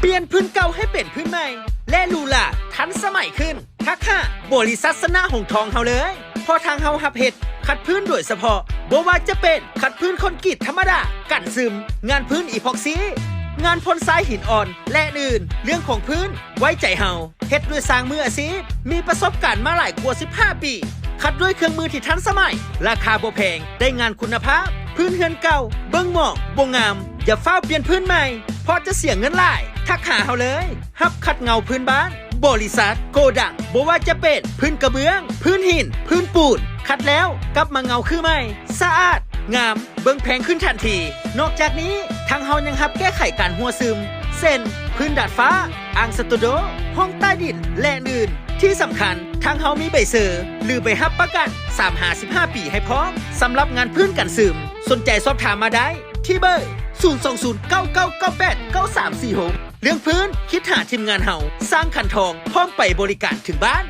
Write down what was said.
ປ່ຽນພື້ນເກົ່າໃຫ້ເປັນພື້ນໃໝ່ ແລະ ຫຼູຫຼາທັນສະໄໝຂຶ້ນ. ທັກຫາບໍລິສັດຊະນະຫົງທອງເຮົາເລີຍ, ເພາະທາງເຮົາຮັບເຮັດຂັດພື້ນໂດຍສະເພາະ, ບໍ່ວ່າຈະເປັນຂັດພື້ນຄອນກຣີດທຳມະດາ ກັນຊຶມ, ງານພື້ນອີພອກຊີ, ງານພົ່ນຊາຍຫີນອ່ອນ ແລະ ອື່ນໆ. ເລື່ອງຂອງພື້ນ ໄວ້ໃຈເຮົາ, ເຮັດດ້ວຍຊ່າງມືອາຊີບ ມີປະສົບການມາຫຼາຍກວ່າສິບຫ້າປີ, ຂັດດ້ວຍເຄື່ອງມືທີ່ທັນສະໄໝ, ລາຄາບໍ່ແພງ, ໄດ້ງານຄຸນນະພາບ. ພື້ນເຮືອນເກົ່າ ເບິ່ງໝອກ ບໍ່ງາມ, ຢ່າຟ້າວປ່ຽນພື້ນໃໝ່ ເພາະຈະເສຍເງິນຫຼາຍ. ທັກຫາເຮົາເລີຍ. ຮັບຂັດເງົາພື້ນບ້ານ ບໍລິສັດໂກດັງ. ບໍ່ວ່າຈະເປັນພື້ນກະເບື້ອງ, ພື້ນຫີນ, ພື້ນປູນ, ຂັດແລ້ວກັບມາເງົາຄືໃໝ່, ສະອາດ, ງາມ, ເບິ່ງແພງຂຶ້ນທັນທີ. ນອກຈາກນີ້, ທາງເຮົາຍັງຮັບແກ້ໄຂການຮົ່ວຊຶມ ເຊັ່ນ ພື້ນດາດຟ້າ, ອ່າງສະຕູດິໂອ, ຫ້ອງໃຕ້ດິນ ແລະ ອື່ນໆ. ທີ່ສຳຄັນ, ທາງເຮົາມີໃບເຊີ ຫຼື ໃບຮັບປະກັນສາມຫາສິບຫ້າປີໃຫ້ພ້ອມ ສຳລັບງານພື້ນກັນຊຶມ. ສົນໃຈສອບຖາມມາໄດ້ທີ່ເບີ ສູນສອງສູນ ເກົ້າເກົ້າເກົ້າແປດ ເກົ້າສາມສີ່ຫົກ. ເລື່ອງພື້ນ ຄິດຫາທີມງານເຮົາ ຊ່າງຂັນທອງ ພ້ອມໄປບໍລິການເຖິງບ້ານ.